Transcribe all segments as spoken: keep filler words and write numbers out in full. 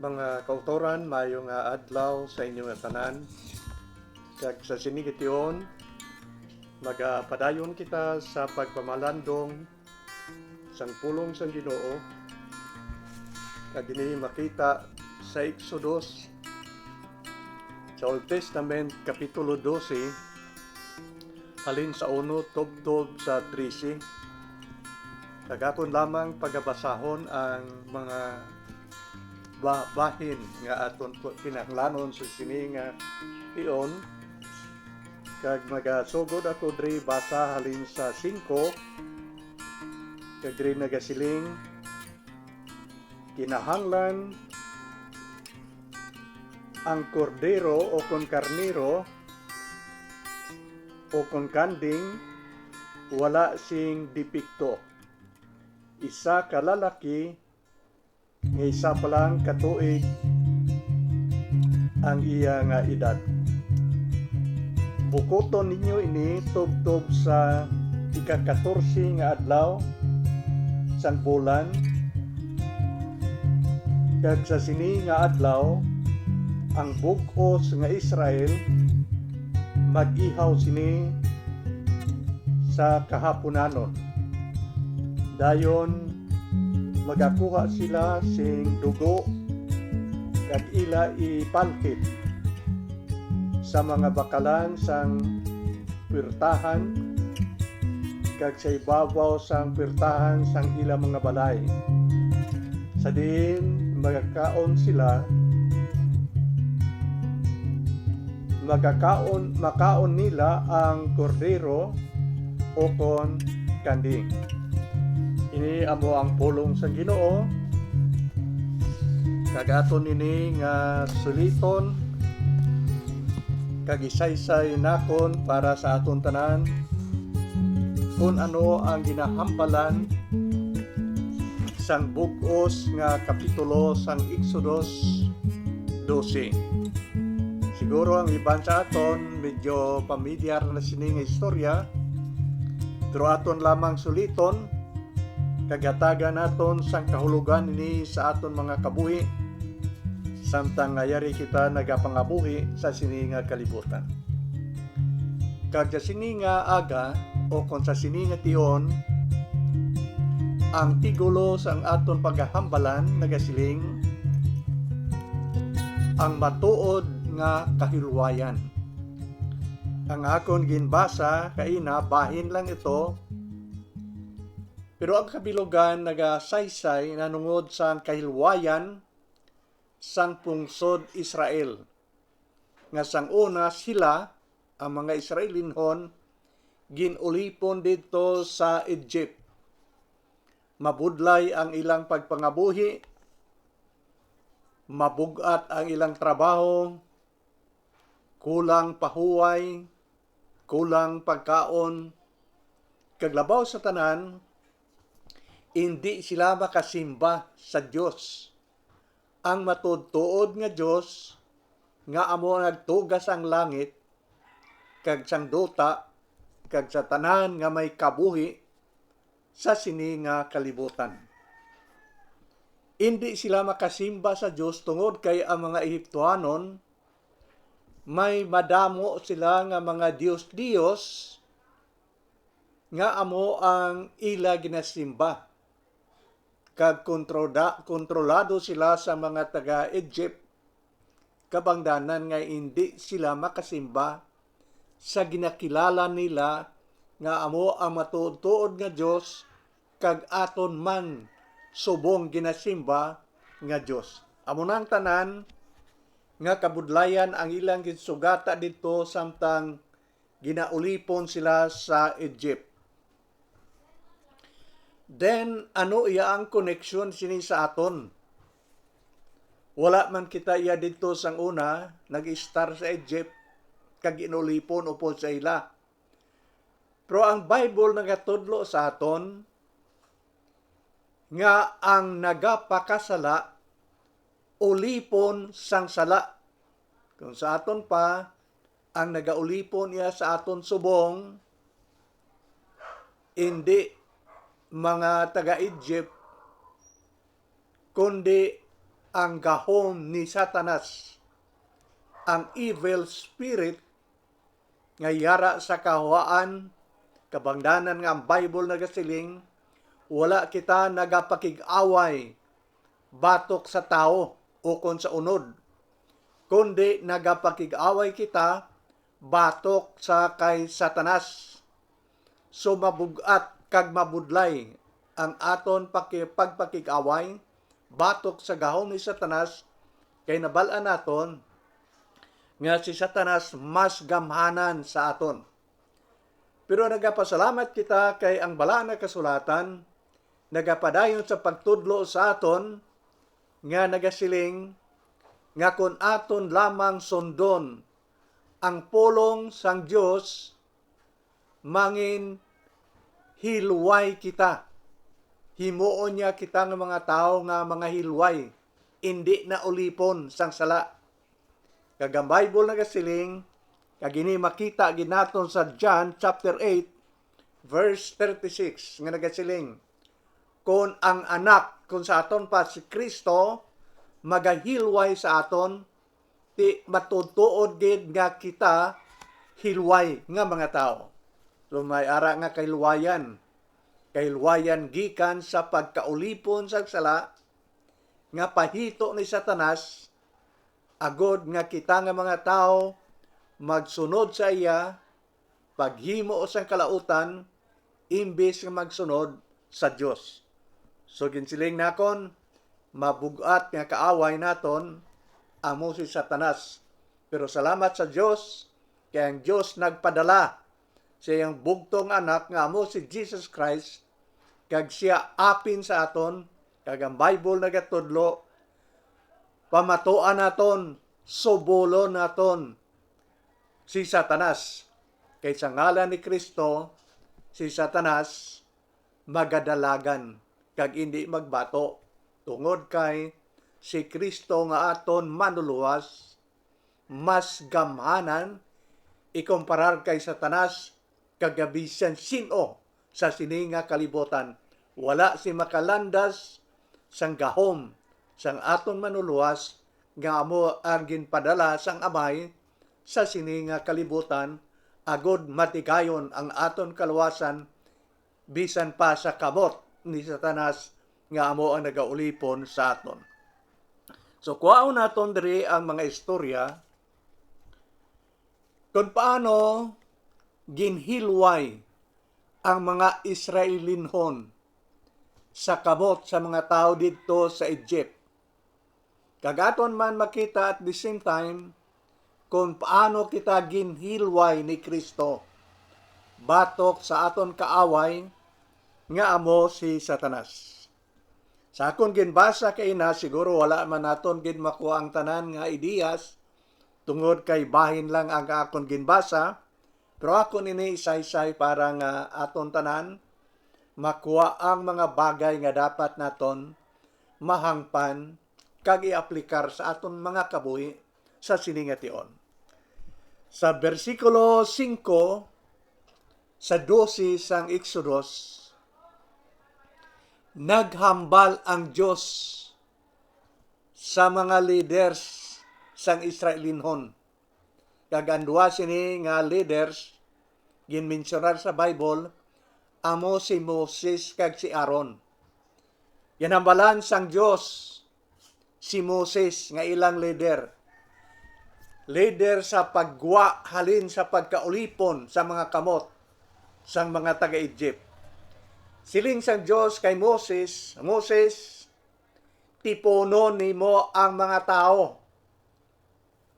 Mga kautoran, maayo nga adlaw sa inyo nga tanan. Kag sa sini nga tion, magapadayon kita sa pagpamalandong sang pulong sang Ginoo. Kag ini makita sa Exodus, sa Old Testament, Kapitulo dose, halin sa uno tubtob sa trese. Kag akon lamang pagabasahon ang mga ba-, bahin nga aton po kinahanglanon sa sini nga tion. Kag magasugod ako diri basa halin sa singko, kag diri nagasiling, kinahanglan ang kordero o kon karnero o kon kanding wala sing depekto. Isa ka lalaki nga isa pa lang ka tuig ang iya nga edad. Bukuton ninyo ini tubtob sa ika-katorse nga adlaw sang bulan, kag sa sini nga adlaw ang bug-os nga Israel mag-ihaw sini sa kahapunanon. Dayon magakuha sila sing dugo kag ila ipalhit sa mga bakalan sang puwertahan kag sa ibabaw sang puwertahan sang ila mga balay. Sa diin magakaon sila, magakaon, makaon nila ang kordero ukon kanding. Ini amo ang pulong sang Ginoo, kag aton ini nga suliton kag isaysay nakon para sa aton tanan, kon ano ang ginahambalan sang bug-os nga kapitulo sang Exodus dose. Siguro ang iban sa aton medyo pamilyar na sini nga istorya, pero aton lamang suliton kag hatagan naton sang kahulogan ini sa aton mga kabuhi, samtang nga yari kita nagapangabuhi sa sini nga kalibutan. Kag sa sini nga aga, o kon sa sini nga tion, ang titulo sang aton pagahambalan nagasiling, Ang Matuod nga Kahilwayan. Ang akon ginbasa kaina, bahin lang ito, pero ang kabilugan nagasaysay nanungod sang kahilwayan sang pungsod Israel, nga sang una sila, ang mga Israelinhon, gin-ulipon didto sa Egypt. Mabudlay ang ilang pagpangabuhi, mabug-at ang ilang trabaho, kulang pahuway, kulang pagkaon, kag labaw sa tanan, indi sila makasimba sa Dios, ang matuod-tuod nga Dios, nga amo nagtuga sang langit kag sang duta kag sa tanan nga may kabuhi sa sini nga kalibutan. Indi sila makasimba sa Dios tungod kay ang mga Egiptohanon may madamo sila nga mga dios-dios nga amo ang ila ginasimba, kag kontroda-, kontrolado sila sa mga taga-Egypt, kabangdanan nga indi sila makasimba sa ginakilala nila nga amo ang matuod-tuod nga Dios kag aton man subong ginasimba nga Dios. Amo na ang tanan nga kabudlayan ang ilang ginsugata didto samtang ginaulipon sila sa Egypt. Then, ano iya ang koneksyon sini sa aton? Wala man kita iya didto sang una, nag-istar sa Egypt, kag ginulipon upod sa ila. Pero ang Bible nagatudlo sa aton nga ang nagapakasala ulipon sang sala. Kung sa aton pa, ang nagaulipon iya sa aton subong, indi mga taga-Egypt, kundi ang gahom ni Satanas, ang evil spirit nga yara sa kahuwaan, kabangdanan nga ang Bible nagasiling, wala kita nagapakig-away batok sa tawo ukon sa unod, kundi nagapakig-away kita batok sa kay Satanas. So, mabug-at kag mabudlay ang aton paki-, pagpakig-away batok sa gahom ni Satanas, kay nabal-an naton nga si Satanas mas gamhanan sa aton. Pero nagapasalamat kita kay ang Balaan nga Kasulatan nagapadayon sa pagtudlo sa aton nga nagasiling nga kon aton lamang sundon ang pulong sang Dios, mangin hilway kita. Himuon niya kita nga mga tawo nga mga hilway, indi na ulipon sang sala. Kag ang Bible nagasiling, kag ini makita gid naton sa John chapter eight, verse thirty-six, nga nagasiling, "Kon ang Anak, kon sa aton pa si Cristo, magahilway sa aton, ti matuod-tuod gid nga kita hilway nga mga tawo." So, may ara nga kahilwayan. Kahilwayan gikan sa pagkaulipon sa sala nga pahito ni Satanas, agod nga kita nga mga tawo magsunod sa iya, paghimo sang kalautan, imbis nga magsunod sa Dios. So, ginsiling nakon, mabug-at nga kaaway naton amo si Satanas. Pero salamat sa Dios, kay ang Dios nagpadala sa iyang bugtong Anak nga amo si Jesus Christ, kag siya apin sa aton, kag ang Bible nagatudlo, pamatuan naton, subulon naton si Satanas. Kay sa ngalan ni Cristo, si Satanas magadalagan kag indi magbato, tungod kay si Cristo nga aton Manlulowas mas gamhanan ikomparar kay Satanas, kag bisan sin-o sa sini nga kalibutan, wala si makalandas sang gahom sang aton Manlulowas, nga amo ang ginpadala sang Amay sa sini nga kalibutan, agod matigayon ang aton kaluwasan, bisan pa sa kamot ni Satanas nga amo ang nagaulipon sa aton. So, kuhaon naton diri ang mga istorya kung paano ginhilway ang mga Israelinhon sa kamot sa mga tawo didto sa Egypt. Kag aton man makita at the same time kung paano kita ginhilway ni Cristo batok sa aton kaaway nga amo si Satanas. Sa akon ginbasa kaina, siguro wala man naton gid makuha ang tanan nga ideyas, tungod kay bahin lang ang akon ginbasa, pero akon ini isaysay para nga aton tanan makuha ang mga bagay nga dapat naton mahangpan kag i-aplikar sa aton mga kabuhi sa sini nga tion. Sa bersikulo singko sa dose sang Exodus, naghambal ang Dios sa mga leaders sang Israelinhon. Kag ang duha sini nga leaders ginmensyonar sa Bible amo si Moses kag si Aaron. Ginhambalan sang Dios si Moses nga ilang leader. Leader sa paggwa halin sa pagkaulipon sa mga kamot sang mga taga-Egypt. Siling sang Dios kay Moses, "Moses, tipunon nimo ang mga tawo,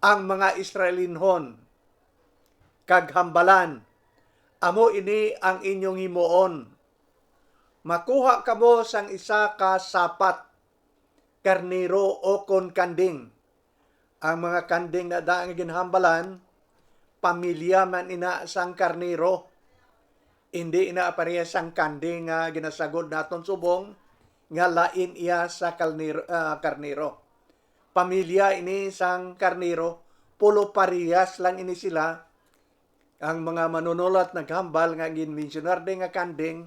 ang mga Israelinhon, kag hambalan, 'Amo ini ang inyong himuon: makuha kamo sang isa ka sapat, karnero ukon kanding.'" Ang mga kanding na da nga ginhambalan, pamilya man ina sang karnero. Indi ina parehas sang kanding nga ginasagod naton subong, nga lain iya sa kalnero, ah, karnero. Pamilya ini sang karnero, pulo parehas lang ini sila. Ang mga manunulat naghambal nga ginmensyonar di nga kanding,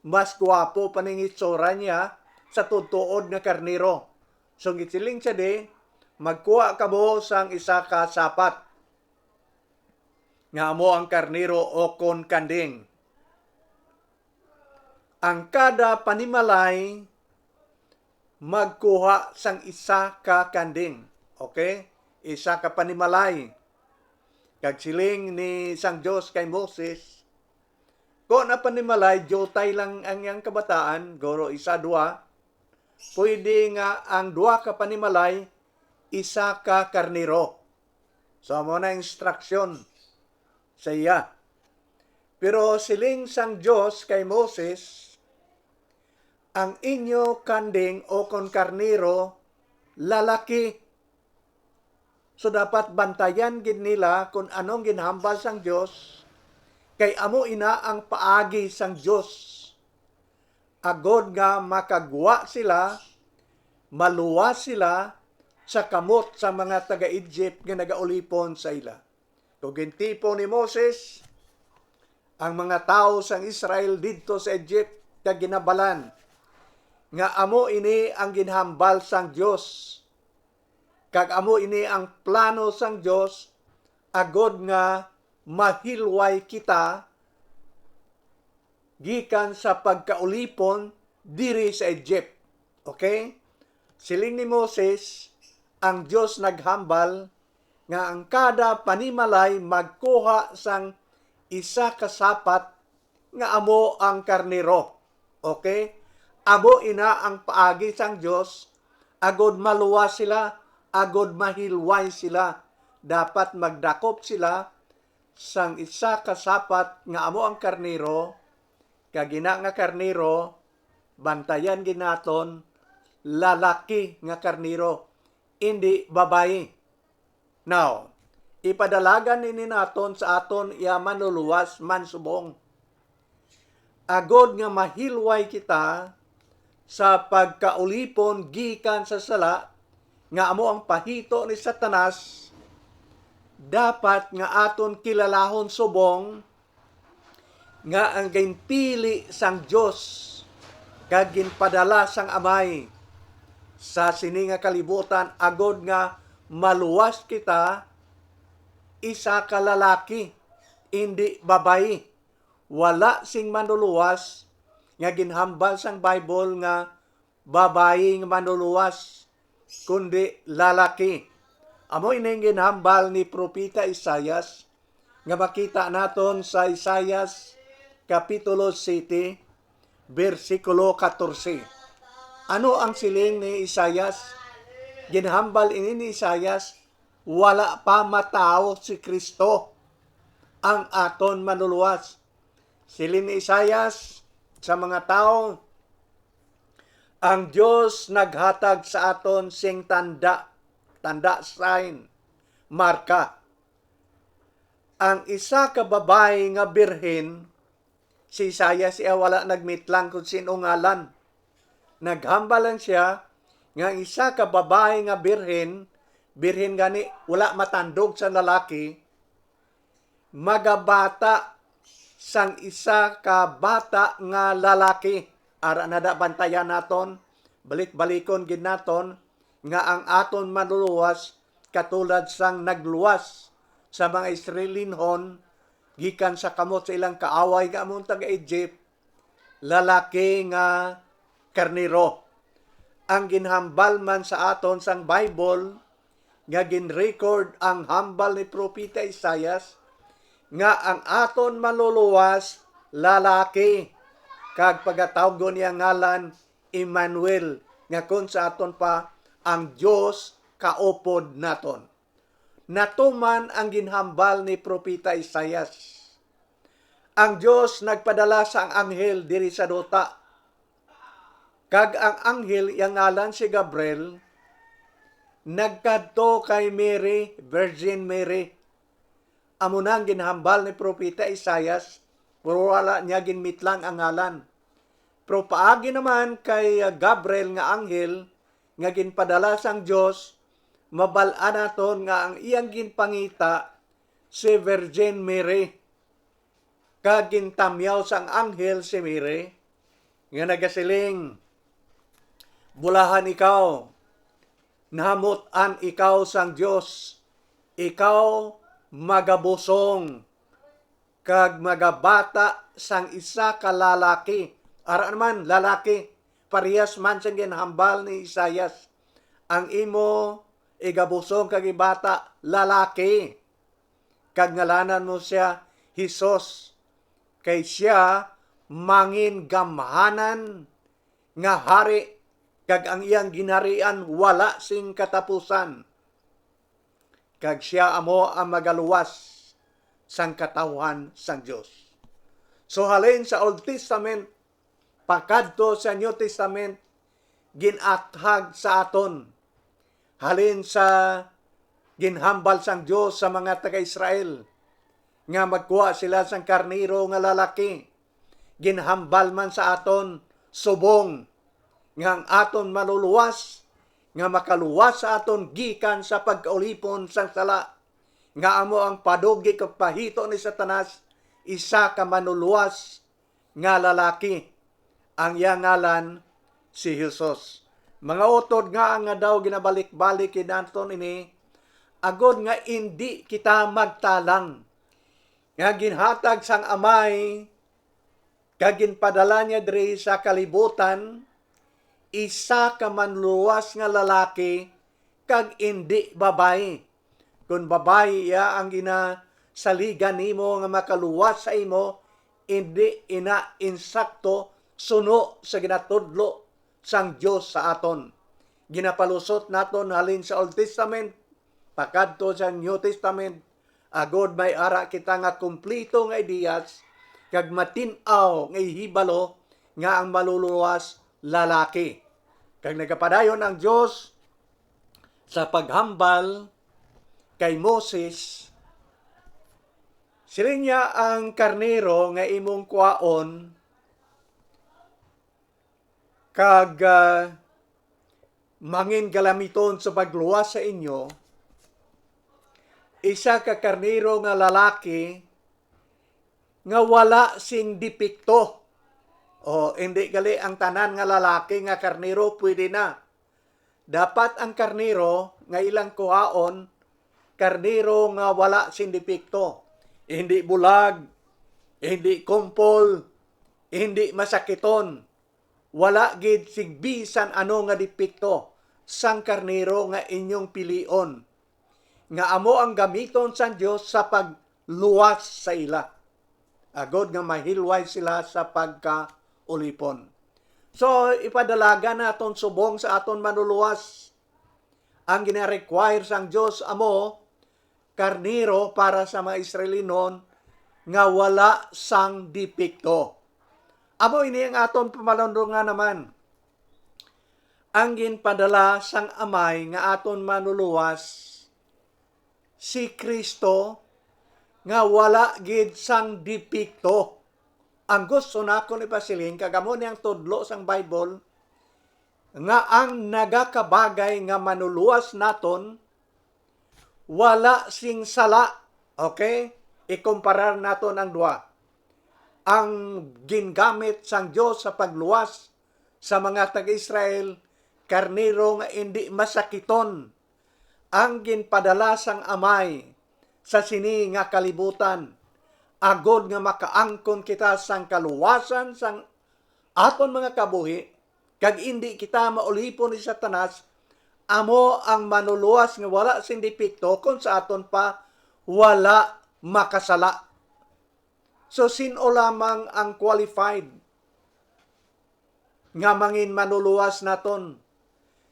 mas gwapo pa ning itsura niya sa tuod-tuod nga karnero. So, gisiling siya di, "Magkuha kamo sang isa ka sapat, nga amo ang karnero o kon kanding. Ang kada panimalay magkuha sang isa ka kanding." Okay? Isa ka panimalay. Kag siling ni sang Dios kay Moses, "Kon ang panimalay, diutay lang ang iyang kabataan, guro isa, duha, pwede nga ang duha ka panimalay, isa ka karnero." So, amo na instruction sa iya. Pero siling sang Dios kay Moses, "Ang inyo kanding o kon karnero, lalaki." So, dapat bantayan gid nila kon anong ginhambal sang Dios, kay amo ina ang paagi sang Dios, agod nga makagwa sila, maluwas sila sa kamot sa mga taga-Egypt nga nagaulipon sa ila. Kag gintipon ni Moses ang mga tawo sang Israel didto sa Egypt, kag ginhambalan nga amo ini ang ginhambal sang Dios, kag amo ini ang plano sang Dios, agod nga mahilway kita gikan sa pagkaulipon diri sa Egypt. Okay? Siling ni Moses, ang Dios naghambal nga ang kada panimalay magkuha sang isa ka sapat nga amo ang karnero. Okay? Amo ina ang paagi sang Dios, agod maluwas sila, agod mahilway sila. Dapat magdakop sila sang isa ka sapat nga amo ang karnero, kag ina nga karnero, bantayan gid naton, lalaki nga karnero, indi babayi. Now, ipadalagan ini naton sa aton iya manluluwas man subong, agod nga mahilway kita sa pagkaulipon gikan sa sala nga amo ang pahito ni Satanas. Dapat nga aton kilalahon subong nga ang ginpili sang Dios kag ginpadala sang Amay sa sini nga kalibutan, agod nga maluwas kita, isa ka lalaki, indi babayi. Wala sing manluluwas nga ginhambal sang Bible nga babayi nga manluluwas, kundi lalaki. Amo ini ang ginhambal ni Propeta Isaias, nga makita naton sa Isaias Kapitulo siyete, bersikulo katorse. Ano ang siling ni Isaias? Ginhambal ini ni Isaias, wala pa matawo si Cristo, ang aton Manluluwas. Siling ni Isaias sa mga tawo, ang Dios naghatag sa aton sing tanda, tanda, sign, marka. Ang isa ka babayi nga birhen, si Isaias iya wala nagmitlang kon sin-o ngalan. Naghambal lang siya nga ang isa ka babayi nga birhen, birhen gani wala matandog sa lalaki, magabata sang isa ka bata nga lalaki. Ara na da, bantayan naton, balik-balikon gid naton nga ang aton Manluluwas katulad sang nagluwas sa mga Israelinhon gikan sa kamot sa ilang kaaway nga among taga-Egypt, lalaki nga karnero. Ang ginhambal man sa aton sang Bible nga gin-record ang hambal ni Propeta Isaias nga ang aton Manluluwas lalaki, kag pagatawgon niya ngalan Emmanuel, nga kon sa aton pa, ang Dios kaupod naton. Natuman ang ginhambal ni Propeta Isaias. Ang Dios nagpadala sang anghel diri sa duta, kag ang anghel iya ngalan si Gabriel, nagkadto kay Mary, Virgin Mary. Amo na ang ginhambal ni Propeta Isaias, pero wala niya ginmitlang ang ngalan. Pero paagi naman kay Gabriel nga anghel nga ginpadala sang Dios, mabal-an naton nga ang iyang ginpangita si Virgin Mary, kag gintamyaw sang anghel si Mary, nga nagasiling, "Bulahan ikaw, Nahamut-an ikaw sang Dios, ikaw magabusong kag magabata sang isa ka lalaki. Ara naman, lalaki, parehas man sang ginhambal ni Isaias, ang imo igabusong kag ibata, lalaki, kag ngalanan mo sia Jesus, kay sia mangin gamhanan nga hari, kag ang iyang ginharian wala sing katapusan, kag sia amo ang magaluwas sang katawhan sang Dios. So, halin sa Old Testament pakadto sa New Testament, gin-athag sa aton halin sa ginhambal sang Dios sa mga taga-Israel nga magkuha sila sang karnero nga lalaki. Ginhambal man sa aton subong nga ang aton Manluluwas nga makaluwas sa aton gikan sa pagkaulipon sang sala, nga amo ang padugi kag pahito ni Satanas, isa ka manluluwas nga lalaki. Ang iya ngalan si Jesus. Mga utod, nga nga daw ginabalik-balik gid naton ini, agod nga indi kita magtalang nga ginhatag sang Amay kag ginpadala niya diri sa kalibutan isa ka manluwas nga lalaki kag indi babayi. Kon babayi iya ang ginasaligan nimo nga makaluwas sa imo, indi ina insakto suno sa ginatudlo sang Dios sa aton. Ginapalusot naton halin sa Old Testament pakadto sa New Testament, agod may ara kita nga kompleto nga ideyas kag matin-aw nga ihibalo nga ang maluluwas lalaki. Kag nagapadayon ang Dios sa paghambal kay Moses, siling niya, ang karnero nga imong kuhaon kag, ah, mangin galamiton sa pagluwas sa inyo, isa ka karnero nga lalaki nga wala sing depekto. O, hindi gali ang tanan nga lalaki nga karnero pwede na. Dapat ang karnero nga ilang kuhaon, karnero nga wala sing depekto, hindi bulag, hindi kumpol, hindi masakiton, wala gid sing bisan ano nga depekto sang karnero nga inyong pilion, nga amo ang gamiton sang Dios sa pagluwas sa ila, agod nga mahilway sila sa pagkaulipon. So, ipadalagan naton subong sa aton Manluluwas. Ang gina-require sang Dios amo karnero para sa mga Israelinon nga wala sang depekto. Amo ini ang aton pamalundungan naman. Ang ginpadala sang Amay nga aton Manluluwas, si Cristo, nga wala gid sang depekto. Ang gusto nakon ipasiling, kag amo ni ang tudlo sang Bible, nga ang nagakabagay nga manluluwas naton wala sing sala. Okay? Ikumparar naton ang duha. Ang gingamit sang Dios sa pagluwas sa mga taga-Israel, karnero nga indi masakiton. Ang ginpadala sang Amay sa sini nga kalibutan, agod nga makaangkon kita sang kaluwasan sang aton mga kabuhi, kag indi kita maulipon ni Satanas, amo ang manluluwas nga wala sing depekto kon sa aton pa wala makasala. So, sin-o lamang ang qualified nga mangin manluluwas naton?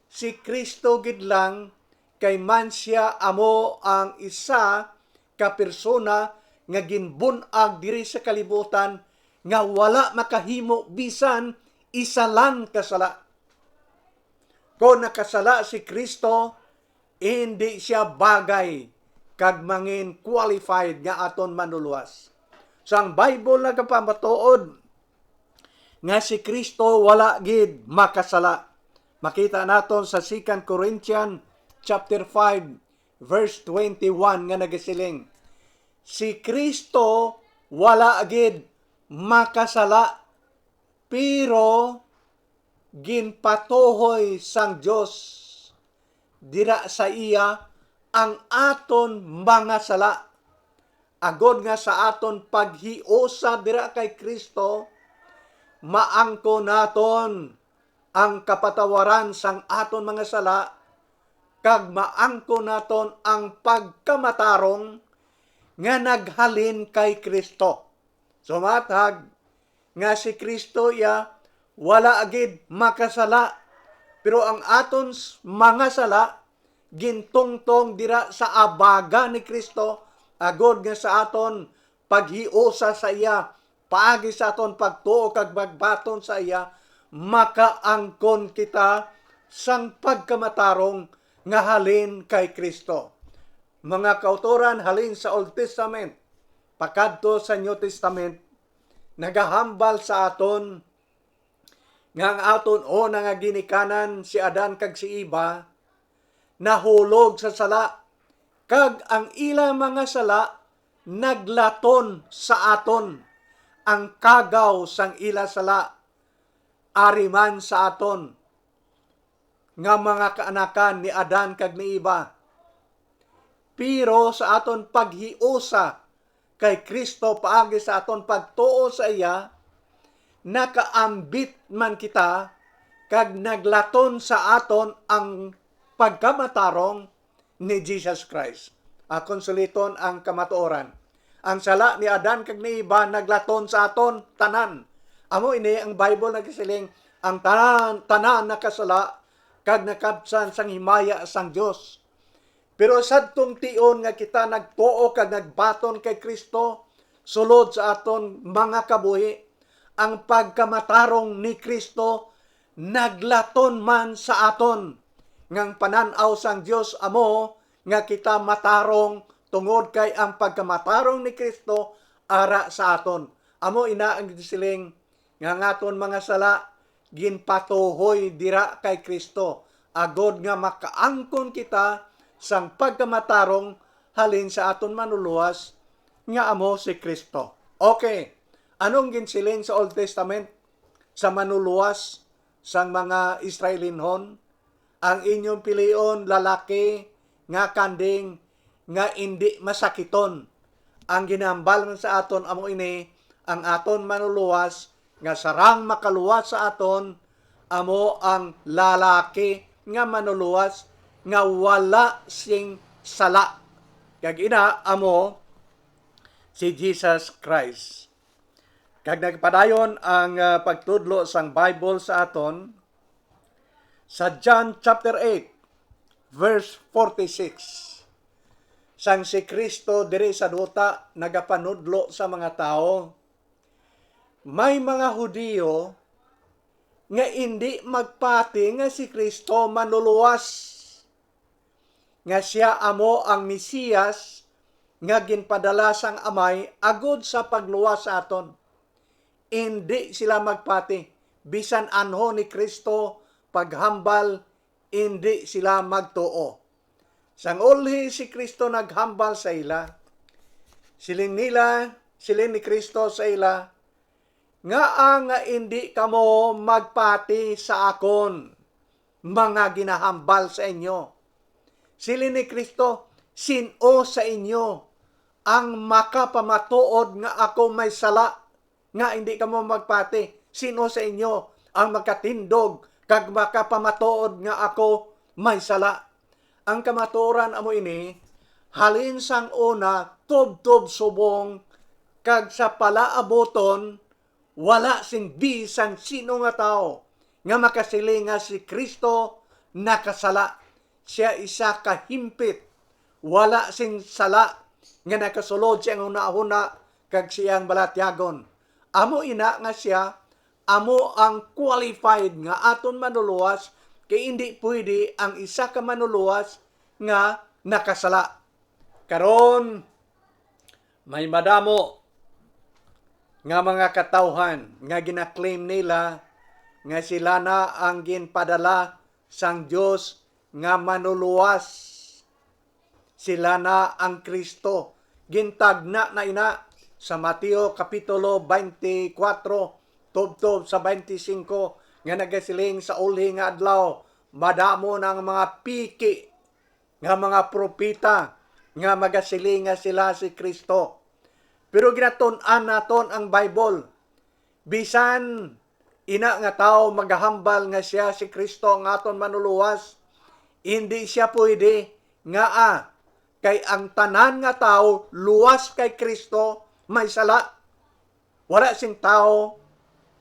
Si Cristo gid lang, kay man sia amo ang isa ka persona nga ginbun-ag diri sa kalibutan nga wala makahimo bisan isa lang ka sala. Kon nakasala si Cristo, indi sia bagay kag mangin qualified nga aton manluluwas. So, ang Bible nagapamatuod nga si Cristo wala gid makasala. Makita naton sa Second Corinthians chapter five, verse twenty-one nga nagasiling, "Si Cristo wala gid makasala, pero ginpatuhoy sang Dios dira sa iya ang aton mga sala, agod nga sa aton paghiusa dira kay Cristo, maangkon naton ang kapatawaran sang aton mga sala, kag maangkon naton ang pagkamatarong nga naghalin kay Cristo. Sumathag nga si Cristo iya wala gid makasala, pero ang aton s-, mga sala gintungtong dira sa abaga ni Cristo, agod nga sa aton paghiusa sa iya, paagi sa aton pagtuo kag pagbaton sa iya, makaangkon kita sang pagkamatarong nga halin kay Cristo. Mga kautoran halin sa Old Testament pakadto sa New Testament, nagahambal sa aton nga ang aton una nga ginikanan, si Adan kag si Eva, nahulog sa sala, kag ang ila mga sala naglaton sa aton. Ang kagaw sang ila sala ari man sa aton nga mga kaanakan ni Adan kag ni Eva. Pero sa aton paghiusa kay Cristo paagi sa aton pagtuo sa iya, nakaambit man kita kag naglaton sa aton ang pagkamatarong ni Jesus Christ. Akon suliton ang kamatuoran. Ang sala ni Adan kag ni Eva naglaton sa aton tanan. Amo ini ang Bible nagasiling, ang tanan, tanan nakasala kag nakabsan sang himaya sang Dios. Pero sadtong tion nga kita nagtuo kag nagbaton kay Cristo, sulod sa aton mga kabuhi, ang pagkamatarong ni Cristo naglaton man sa aton, nga ang panan-aw sang Dios amo nga kita matarong, tungod kay ang pagkamatarong ni Cristo ara sa aton. Amo ina ang gisiling nga ang aton mga sala ginpatuhoy dira kay Cristo, agod nga makaangkon kita sang pagkamatarong halin sa aton Manlulowas, nga amo si Cristo. Okay, anong ginsiling sa Old Testament sa Manlulowas sang mga Israelinhon? Ang inyong pilion lalaki nga kanding nga indi masakiton. Ang ginahambal man sa aton amo ini, ang aton Manlulowas nga sarang makaluwas sa aton amo ang lalaki nga manlulowas nga wala sing sala, kag ina amo si Jesus Christ. Kag nagpadayon ang, ah, pagtudlo sang Bible sa aton sa John chapter eight, verse forty-six. Sang si Cristo diri sa duta nagapanudlo sa mga tawo, may mga Hudiyo nga indi magpati nga si Cristo manlulowas, nga sia amo ang Mesias nga ginpadala sang Amay agud sa pagluwas sa aton. Indi sila magpati, bisan anho ni Cristo paghambal, indi sila magtuo. Sang ulhi si Cristo naghambal sa ila, siling nila, siling ni Cristo sa ila, "Ngaa nga indi kamo magpati sa akon mga ginahambal sa inyo?" Siling ni Cristo, "Sin-o sa inyo ang makapamatuod nga ako may sala nga indi kamo magpati? Sin-o sa inyo ang makatindog kag makapamatuod nga ako may sala?" Ang kamatuoran amo ini, halin sang una, tubtob subong, kag sa palaabuton, wala sing bisan sino nga tawo nga makasiling nga si Cristo nakasala. Sia isa ka himpit, wala sing sala, nga nakasulod sa iyang hunahuna kag sa iyang balatyagon. Amo ina nga sia amo ang qualified nga aton manlulowas, kay indi pwede ang isa ka manlulowas nga nakasala. Karon, may madamo nga mga katawhan nga gina-claim nila nga sila na ang ginpadala sang Dios nga manlulowas. Sila na ang Cristo. Gintagna na ina sa Mateo Kapitulo twenty-four, tubtob sa twenty-five, nga nagasiling, "Sa ulhi nga adlaw, madamo na ang mga piki nga mga propeta nga magasiling nga sila si Cristo. Pero ginatun-an naton ang Bible. Bisan ina nga tawo magahambal nga sia si Cristo ang aton manuluwas, indi sia pwede, ngaa kay ang tanan nga tawo luwas kay Cristo may sala. Wala sing tawo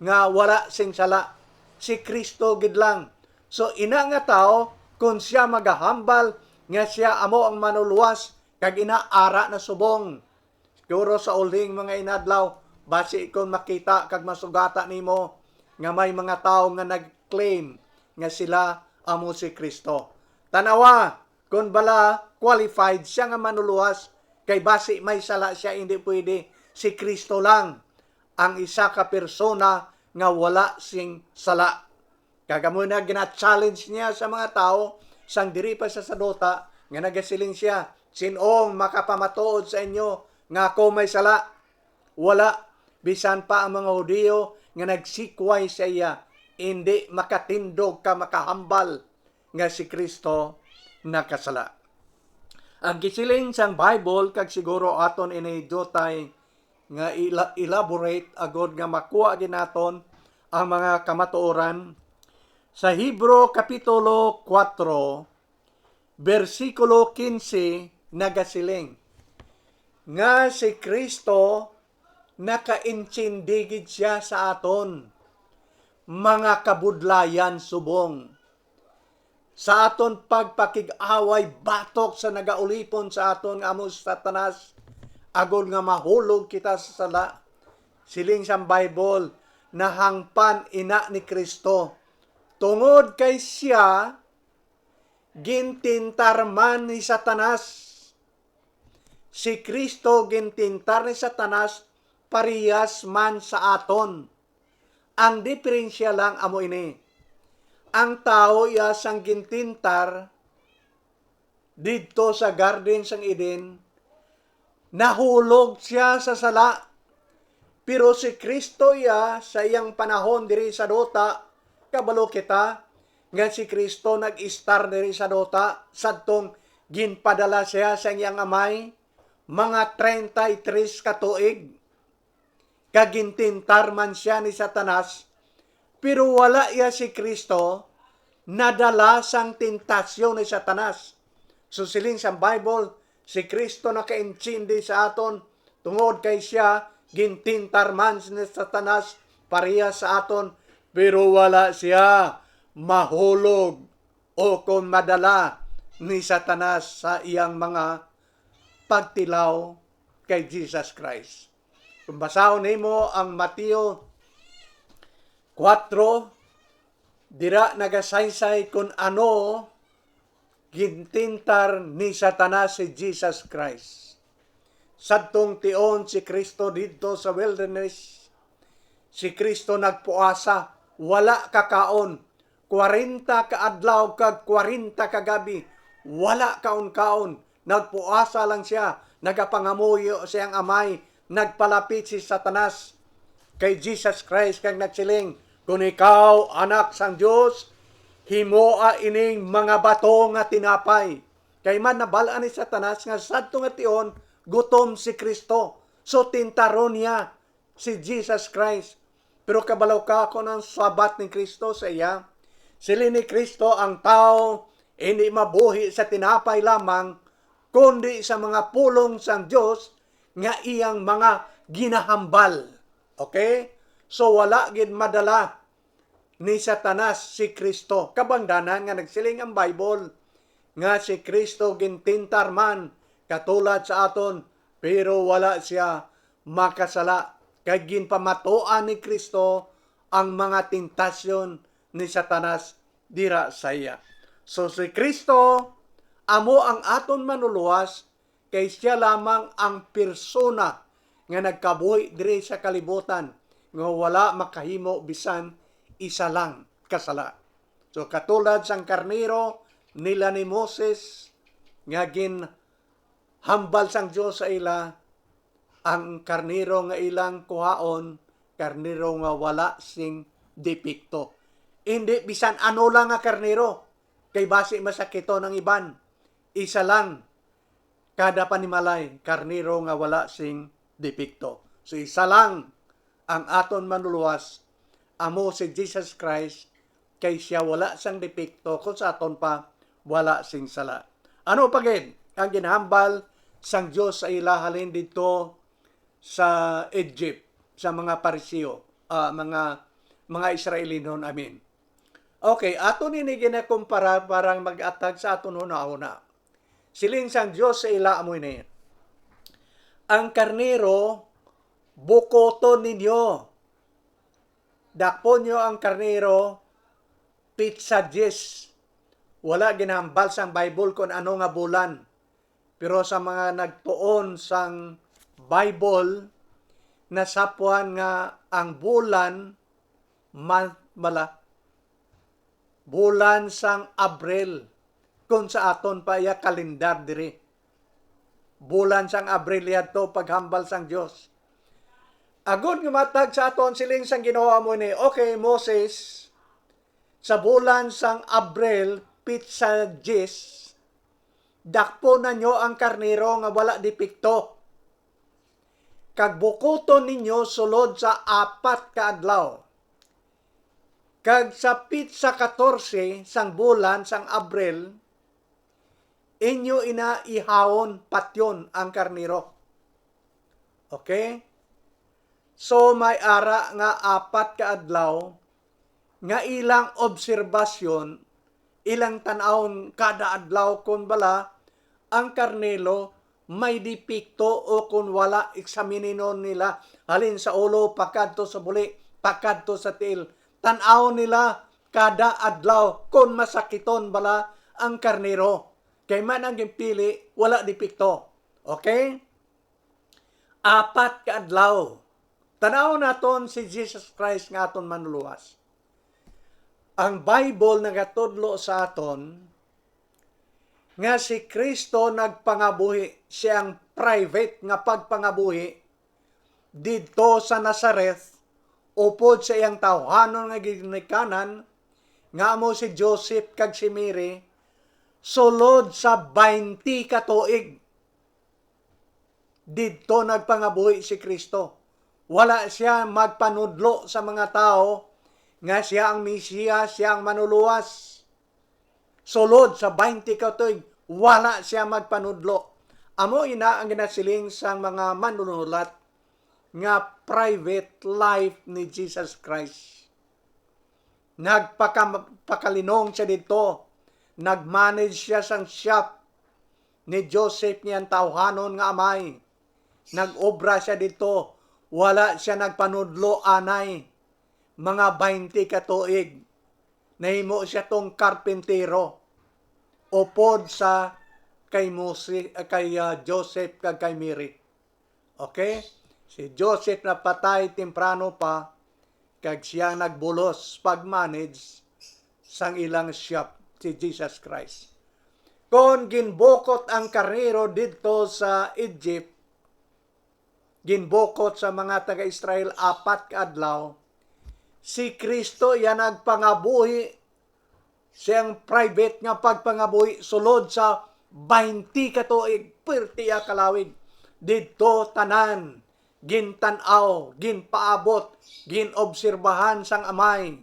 nga wala sing sala, si Cristo gid lang. So ina nga tawo, kon sia magahambal nga sia amo ang manuluwas, kag ina ara na subong. Siguro sa uling mga inadlaw, basi kon makita kag masugata nimo nga may mga tawo nga nag-claim nga sila amo si Cristo. Tanawa, kon bala qualified sia nga manuluwas, kay basi may sala sia, hindi pwede. Si Cristo lang ang isa ka persona nga wala sing sala. Kag amo na gina-challenge niya sa mga tawo sang diri pa sa sadota, nga nagasiling sia, "Sin-ong makapamatuod sa inyo nga ako may sala?" Wala, bisan pa ang mga Hudiyo nga nagsikway sa iya, indi makatindog ka makahambal nga si Cristo nakasala. Ang gisiling sang Bible, kag siguro aton ini diutay nga ila-, elaborate agod nga makuha gid naton ang mga kamatuoran, sa Hebro Kapitulo kuwatro, bersikulo kinse, nagasiling nga si Cristo nakaintindi gid sia sa aton mga kabudlayan subong sa aton pagpakig-away batok sa nagaulipon sa aton nga amo si Satanas, agod nga mahulog kita sa sala. Siling sang Bible, nahangpan ina ni Cristo, tungod kay sia gintintar man ni Satanas. Si Cristo gintintar ni Satanas parehas man sa aton. Ang diferensya lang amo ini. Ang tawo iya sang gintintar didto sa garden sang Eden, nahulog sia sa sala. Pero si Cristo iya sa iyang panahon diri sa duta, kabalo kita nga si Cristo nag-istar diri sa duta sadtong ginpadala siya sa iyang Amay, mga treinta y tres ka tuig. Kag gintintar man sia ni Satanas, pero wala iya si Cristo nadala sang tentasyon ni Satanas. So, siling sang Bible, si Cristo nakaintindi sa aton, tungod kay sia gintintar man ni Satanas pareha sa aton, pero wala sia mahulog o kon madala ni Satanas sa iyang mga pagtilaw kay Jesus Christ. Kung basahon nimo ang Mateo kuwatro, dira nagasaysay kon ano gintintar ni Satanas si Jesus Christ. Sadtong tion si Cristo didto sa wilderness, si Cristo nagpuasa, wala kakaon, kwarenta ka adlaw kag kwarenta ka gabi, wala kaon-kaon. Nagpuasa lang sia, nagapangamuyo sa iyang Amay, nagpalapit si Satanas kay Jesus Christ kag nagsiling, "Kon ikaw Anak sang Dios, himoa ining mga bato nga tinapay." Kay man nabal-an ni Satanas nga sadto nga tion gutom si Cristo, so tintaron niya si Jesus Christ. Pero kabalo ka kon ang sabat ni Cristo sa iya? Siling ni Cristo, "Ang tawo indi mabuhi sa tinapay lamang, kundi sa mga pulong sang Dios nga iyang mga ginahambal." Okay? So, wala gid madala ni Satanas si Cristo. Kabangdanan nga nagsiling ang Bible nga si Cristo gintintar man katulad sa aton, pero wala sia makasala, kay ginpamatuan ni Cristo ang mga tentasyon ni Satanas dira sa iya. So, si Cristo amo ang aton manuluwas, kay sia lamang ang persona nga nagkabuhi diri sa kalibutan nga wala makahimo bisan isa lang ka sala. So, katulad sang karnero nila ni Moses nga ginhambal sang Dios sa ila, ang karnero nga ilang kuhaon, karnero nga wala sing depekto. Indi bisan ano lang nga karnero, kay basi masakiton ang iban. Isa lang kada panimalay, karnero nga wala sing depekto. So, isa lang ang aton Manluluwas, amo si Jesus Christ, kay siya wala sang depekto, kung sa aton pa, wala sing sala. Ano pa gid ang ginhambal sang Dios sa ila halin didto sa Egypt, sa mga Pariseo, ah, mga, mga Israelinon, I mean? Okay, ato nini ginakumpara para mag-atag sa aton hunahuna. Siling sang Dios sa ila amo ini, "Ang karnero, bukoton ninyo. Dakpon nyo ang karnero, pitsa diyes." Wala ginahambal sang Bible kung ano nga bulan. Pero sa mga nagtuon sang Bible, nasapwan nga ang bulan, month bala, bulan sang Abril, kung sa aton pa iya kalendar diri. Bulan sang Abril yadto paghambal sang Dios. Agod nga matag sa aton, siling sang Ginoo amo ni, "Okay, Moses, sa bulan sang Abril, pitsa diyes, dakpon na nyo ang karnero nga wala depekto, kag bukoton ninyo sulod sa apat ka adlaw. Kag sa pitsa katorse sang bulan sang Abril, inyo ina ihawon, patyon ang karnero." Okay? So, may ara nga apat ka adlaw nga ilang obserbasyon, ilang tan-awon kada adlaw kon bala ang karnero may depekto o kon wala, eksamininon nila halin sa ulo pakadto sa buli, pakadto sa tiil. Tan-awon nila kada adlaw kon masakiton bala ang karnero. Kay man ang ginpili, wala depekto. Okay? Apat ka adlaw. Tan-aw naton si Jesus Christ nga aton Manluluwas. Ang Bible nagatudlo sa aton nga si Cristo nagpangabuhi, siyang private nga pagpangabuhi didto sa Nazareth, upod sa iyang tawhanon nga ginikanan, nga amo si Joseph kag si Mary, sulod sa baynte ka tuig. Didto nagpangabuhi si Cristo. Wala siya magpanudlo sa mga tawo nga siya ang Mesiyas, siya ang Manluluwas. Sulod sa baynte ka tuig, wala siya magpanudlo. Amo ina ang ginasiling sang mga manunulat nga private life ni Jesus Christ. Nagpaka-, pakalinong siya didto. Nag-manage siya sang shop ni Joseph nga iyang tawhanon nga amay. Nag-obra siya didto. Wala siya nagpanudlo anay. Mga baynte ka tuig, nahimo siya tong karpintero upod sa kay Mose-, kay, ah, Joseph kag kay Mary. Okay? Si Joseph napatay temprano pa, kag siya nagbulos pag-manage sang ilang shop, si Jesus Christ. Kon ginbukot ang karnero didto sa Egypt, ginbukot sa mga taga-Israel apat ka adlaw, si Cristo iya nagpangabuhi siyang private nga pagpangabuhi sulod sa baynte ka tuig, perti iya kalawig. Didto tanan gintan-aw, ginpaabot, ginobserbahan sang Amay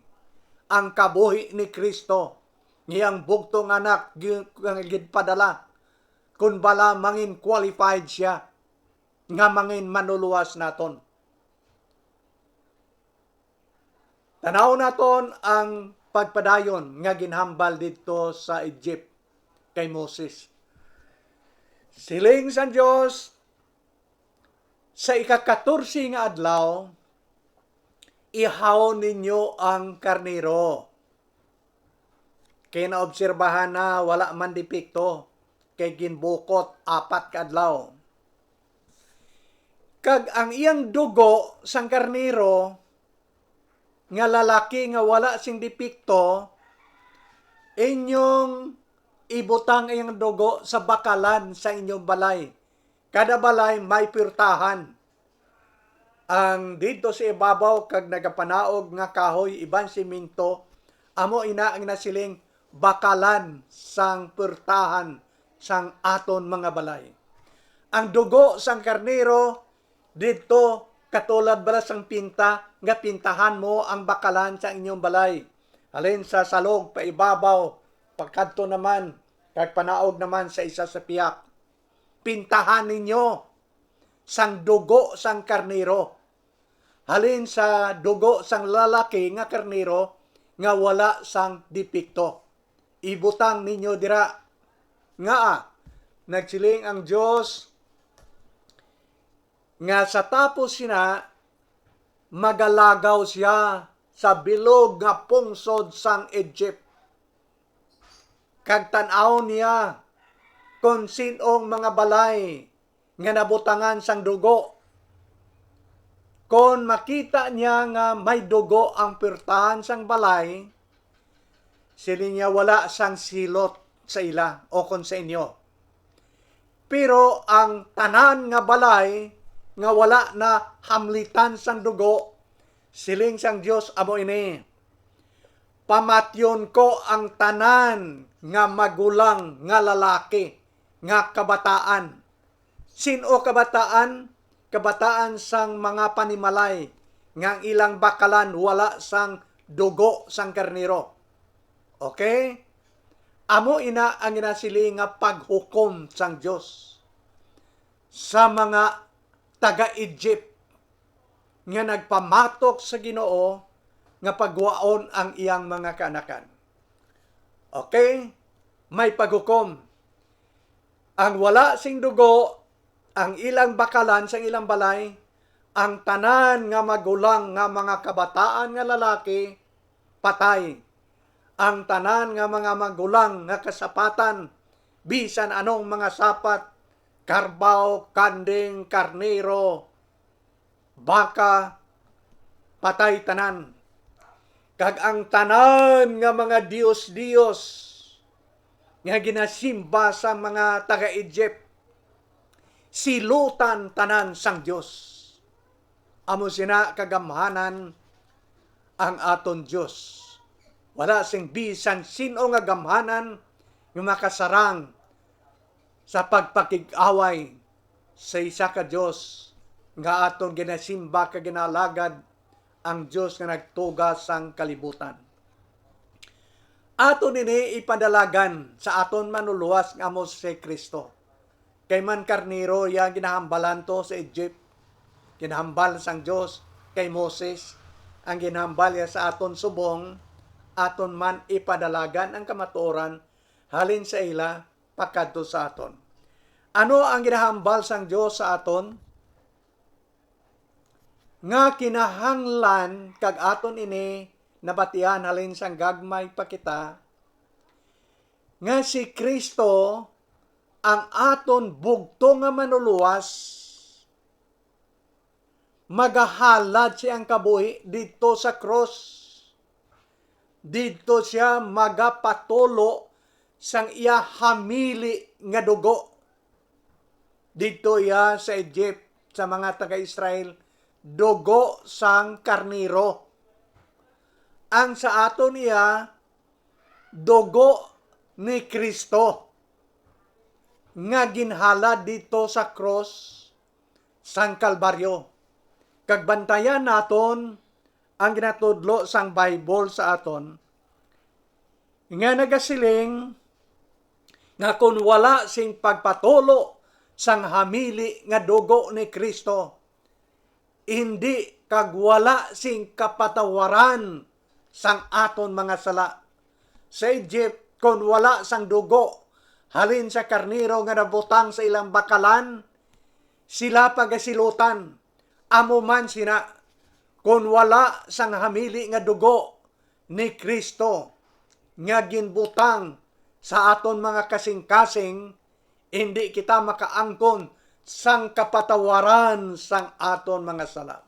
ang kabuhi ni Cristo, nga iyang bugtong Anak gi-, nga ginpadala, kun bala mangin qualified siya nga mangin manluluwas naton. Tan-aw naton ang pagpadayon nga ginhambal didto sa Egypt kay Moses. Siling sang Dios, "Sa ika-katorse nga adlaw, ihawon ninyo ang karnero." Kay naobserbahan na wala man depekto, kay ginbukot apat ka adlaw. Kag ang iyang dugo sang karnero nga lalaki nga wala sing depekto, inyong ibutang iyang dugo sa bakalan sa inyong balay. Kada balay may puwertahan. Ang didto sa ibabaw kag nagapanaog nga kahoy iban semento, amo ina ang nasiling bakalan sang puwertahan sang aton mga balay. Ang dugo sang karnero didto katulad bala sang pinta nga pintahan mo ang bakalan sa inyong balay, halin sa salog paibabaw, pagkadto naman kag panaog naman sa isa sa pihak. Pintahan ninyo sang dugo sang karnero, halin sa dugo sang lalaki nga karnero nga wala sang depekto. Ibutang ninyo dira. Ngaa, nagsiling ang Dios nga sa tapos sina, magalagaw sia sa bilog nga pungsod sang Egypt, kag tan-awon niya kon sin-ong mga balay nga nabutangan sang dugo. Kon makita niya nga may dugo ang puwertahan sang balay, siling niya, wala sang silot sa ila o kon sa inyo. Pero ang tanan nga balay nga wala na hamlitan sang dugo, siling sang Dios, amo ini: Pamatyon ko ang tanan nga magulang nga lalaki nga kabataan. Sin-o kabataan? Kabataan sang mga panimalay nga ang ilang bakalan wala sang dugo sang karnero. Okay? Amo ina ang ginasiling nga paghukom sang Dios sa mga taga-Egypt nga nagpamatok sa Ginoo nga pagwaon ang iyang mga kaanakan. Okay? May paghukom. Ang wala sing dugo, ang ilang bakalan sang ilang balay, ang tanan nga magulang nga mga kabataan nga lalaki, patay. Ang tanan nga mga magulang nga kasapatan, bisan anong mga sapat, karbaw, kanding, karnero, baka, patay tanan. Kag ang tanan nga mga dios-dios nga ginasimba sa mga taga-Egypt, silutan tanan sang Dios. Amo sina kagamhanan ang aton Dios. Wala sing bisan sin-o nga gamhanan nga makasarang sa pagpakig-away sa isa ka Dios nga aton ginasimba kag ginaalagad, ang Dios nga nagtuga sang kalibutan. Aton ini ipadalagan sa aton Manlulowas nga amo si Cristo. Kay man karnero iya ang ginahambalan to sa Egypt, ginahambal sang Dios kay Moses, ang ginahambal iya sa aton subong, aton man ipadalagan ang kamatuoran halin sa ila pakadto sa aton. Ano ang ginahambal sang Dios sa aton? Nga kinahanglan kag aton ini nabatian halin sang gagmay pa kita, nga si Cristo, ang aton bugtong nga Manlulowas, magahalad siya ang kabuhi didto sa krus. Didto siya magapatulo sang iya hamili nga dugo. Didto iya sa Egypt, sa mga taga-Israel, dugo sang karnero. Ang sa aton iya, dugo ni Cristo nga ginhalad didto sa krus sang Kalbaryo. Kag bantayan naton ang ginatudlo sang Bible sa aton, nga nagasiling nga kon wala sing pagpatulo sang hamili nga dugo ni Cristo, indi kag wala sing kapatawaran sang aton mga sala. Sa Egypt, kon wala sang dugo halin sa karnero nga nabutang sa ilang bakalan, sila pagasilutan. Amo man sina, kon wala sang hamili nga dugo ni Cristo nga ginbutang sa aton mga kasingkasing, indi kita makaangkon sang kapatawaran sang aton mga sala.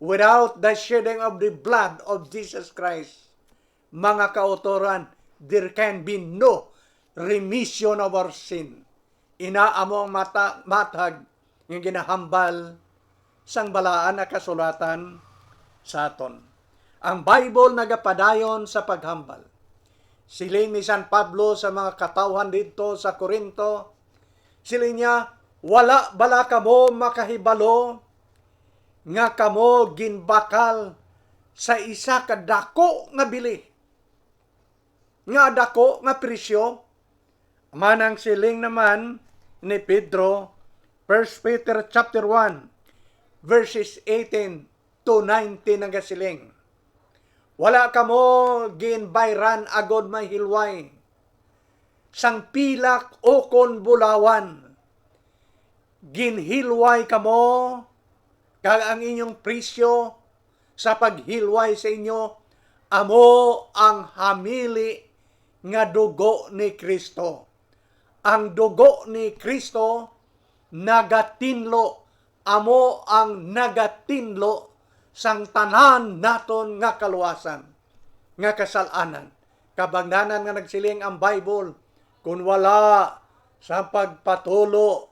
Without the shedding of the blood of Jesus Christ, mga kautoran, there can be no remission of our sin. Ina amo ang mata-, matag nga ginahambal sang Balaan nga Kasulatan sa aton. Ang Bible nagapadayon sa paghambal, Siling ni San Pablo sa mga katawhan didto sa Corinto, siling niya, "Wala bala kamo makahibalo nga kamo ginbakal sa isa ka dako nga bili, nga dako nga presyo?" Manang siling naman ni Pedro, First Peter chapter one, verses eighteen to nineteen, nagasiling, "Wala kamo ginbayran agod mahilway sang pilak ukon bulawan. Ginhilway kamo, kag ang inyong presyo sa paghilway sa inyo amo ang hamili nga dugo ni Cristo." Ang dugo ni Cristo nagatinlo, amo ang nagatinlo sang tanan naton nga kaluwasan, nga kasal-anan. Kabangdanan nga nagsiling ang Bible, "Kon wala sa pagpatulo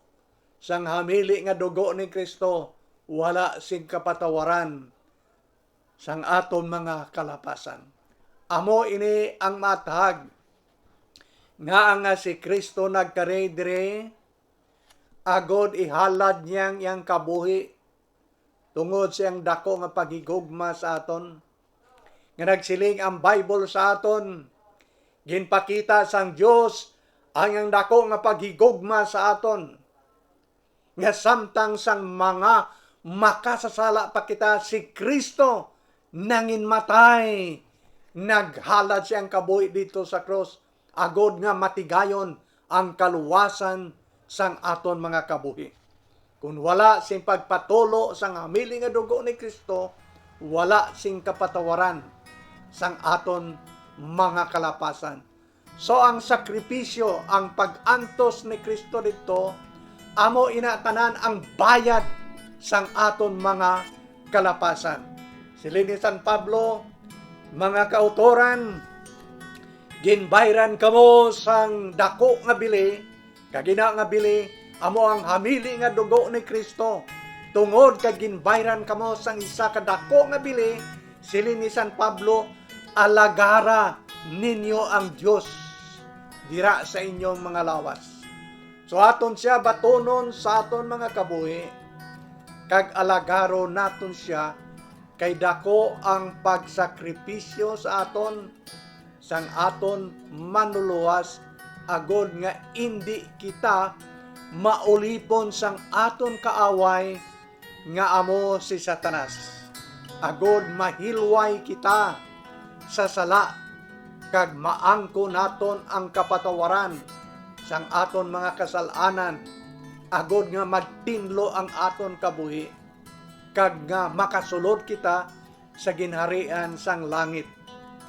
sang hamili nga dugo ni Cristo, wala sing kapatawaran sang aton mga kalapasan." Amo ini ang maathag nga ang, ah, si Cristo nagkari diri agod ihalad niya ang iyang kabuhi tungod sa iyang dako nga paghigugma sa aton. Nga nagsiling ang Bible sa aton, ginpakita sang Dios ang iyang dako nga paghigugma sa aton, nga samtang sang mga makasasala pa kita, si Cristo nanginmatay, naghalad siyang kabuhi dito sa krus, agod nga matigayon ang kaluwasan sang aton mga kabuhi. Kon wala sing pagpatulo sang hamili nga dugo ni Cristo, wala sing kapatawaran sang aton mga kalapasan. So, ang sakripisyo, ang pag-antos ni Cristo didto, amo ina tanan ang bayad sang aton mga kalapasan. Siling ni San Pablo, "Mga kautoran, ginbayran kamo sang dako nga bili, kag ina nga bili amo ang hamili nga dugo ni Cristo. Tungod kay ginbayran kamo sang isa ka dako nga bili," siling ni San Pablo, "alagara ninyo ang Dios dira sa inyong mga lawas." So, aton siya batunon sa aton mga kabuhi, kag alagaron naton siya, kay dako ang pagsakripisyo sa aton sang aton Manlulowas, agod nga indi kita maulipon sang aton kaaway nga amo si Satanas, agod mahilway kita sa sala, kag maangkon naton ang kapatawaran sang aton mga kasal-anan, agod nga magtinlo ang aton kabuhi, kag nga makasulod kita sa ginharian sang langit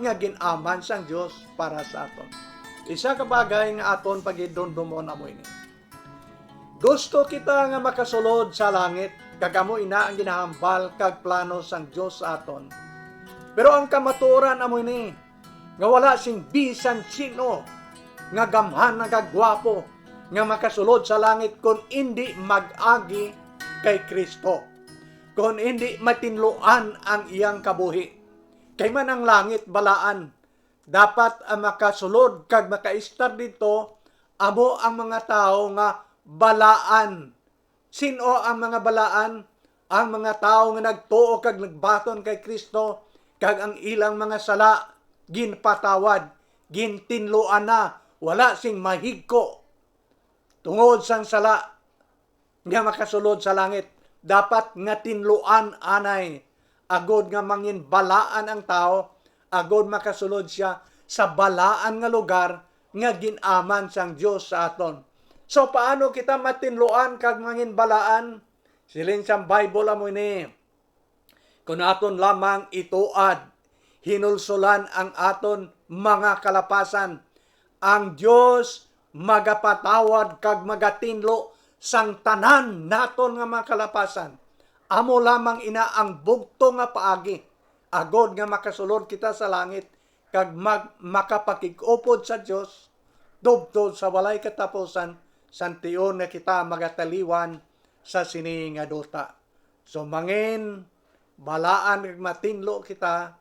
nga gin-aman sang Dios para sa aton. Isa ka bagay nga aton pagidumdomon amo ini. Gusto kita nga makasulod sa langit, kag amo ina ang ginahambal kag plano sang Dios sa aton. Pero ang kamatuoran amo ini, nga wala sing bisan sin-o nga gamhanan kag gwapo nga makasulod sa langit kon indi mag-agi kay Cristo, kon indi matinluan ang iyang kabuhi. Kay man ang langit balaan, dapat ang makasulod kag makaistar didto amo ang mga tawo nga balaan. Sin-o ang mga balaan? Ang mga tawo nga nagtuo kag nagbaton kay Cristo, kag ang ilang mga sala ginpatawad, gintinluan na, wala sing mahigko tungod sang sala nga makasulod sa langit. Dapat nga tinluan anay, agod nga manginbalaan ang tawo, agod makasulod sia sa balaan nga lugar nga gin-aman sang Dios sa aton. So, paano kita matinluan kag manginbalaan? Siling sang Bible amo ini, "Kon aton lamang ituad, hinulsolan ang aton mga kalapasan, ang Dios magapatawad kag magatinlo sang tanan naton nga mga kalapasan. Amo lamang ina ang bugtong nga paagi, agod nga makasulod kita sa langit kag mag-, makapakig-upod sa Dios tubtob sa walay katapusan, sang tion nga kita magataliwan sa sini nga duta." So, mangin balaan kag matinlo kita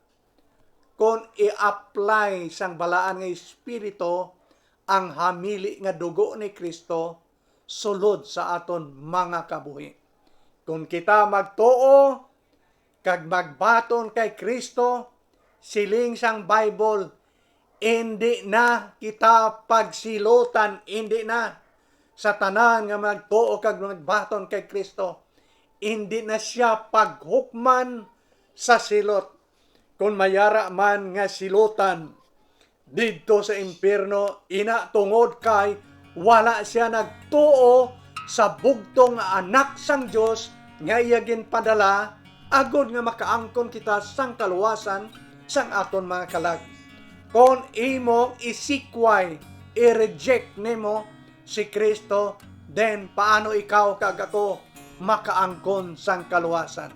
kon i-apply sang balaan nga Espiritu ang hamili nga dugo ni Kristo sulod sa aton mga kabuhi. Kon kita magtuo kag magbaton kay Kristo, siling sang Bible, indi na kita pagsilutan, indi na. Sa tanan nga magtuo kag magbaton kay Kristo, indi na sia paghukman sa silot. Kon mayara man nga silutan didto sa impyerno, ina tungod kay wala sia nagtuo sa bugtong nga Anak sang Dios nga iya ginpadala, agod nga makaangkon kita sang kaluwasan sang aton mga kalag. Kon imo isikway, i-reject nimo si Kristo, then paano ikaw kag ako makaangkon sang kaluwasan?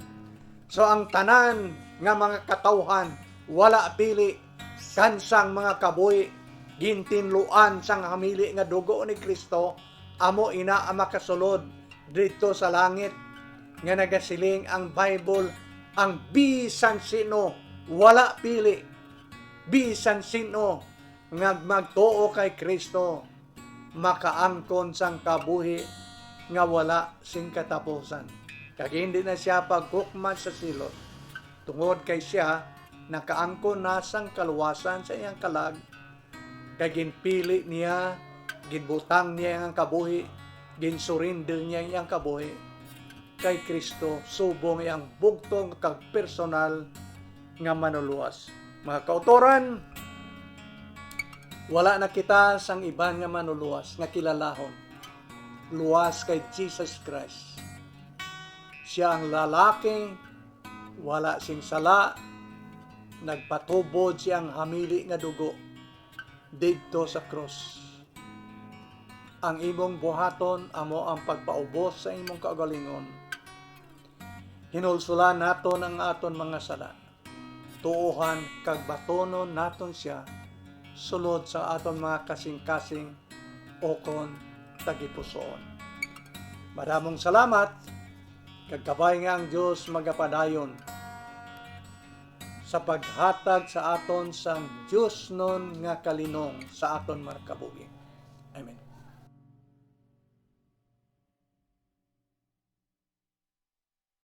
So, ang tanan nga mga katawhan wala pili, kansang mga kabuhi gintinluan sang hamili nga dugo ni Kristo, amo ina ang makasulod didto sa langit, nga nagasiling ang Bible, ang bisan sino wala pili, bisan sino nga magtuo kay Kristo makaangkon sang kabuhi nga wala sing katapusan, kag hindi na sia paghukman sa silot, tungod kay sia nakaangkon na sang kaluwasan sa iyang kalag, kay ginpili niya, ginbutang niya ang kabuhi, ginsurinder niya ang iyang kabuhi kay Kristo subong iyang bugtong kag personal nga manuluwas. Mga kautoran, wala na kita sang iban nga manuluwas nga kilalahon luwas kay Jesus Christ. Sia ang lalaki wala sing sala, nagpatubod siyang hamili nga dugo didto sa krus. Ang imong buhaton amo ang pagpaubos sa imong kaugalingon. Hinulsulan naton ang aton mga sala. Tuohan kag batonon naton sia sulod sa aton mga kasing-kasing ukon tagipusoon. Madamong salamat, kag kabay nga ang Dios magapadayon sa paghatag sa aton sang diosnon nga kalinong sa aton mga kabuhi. Amen.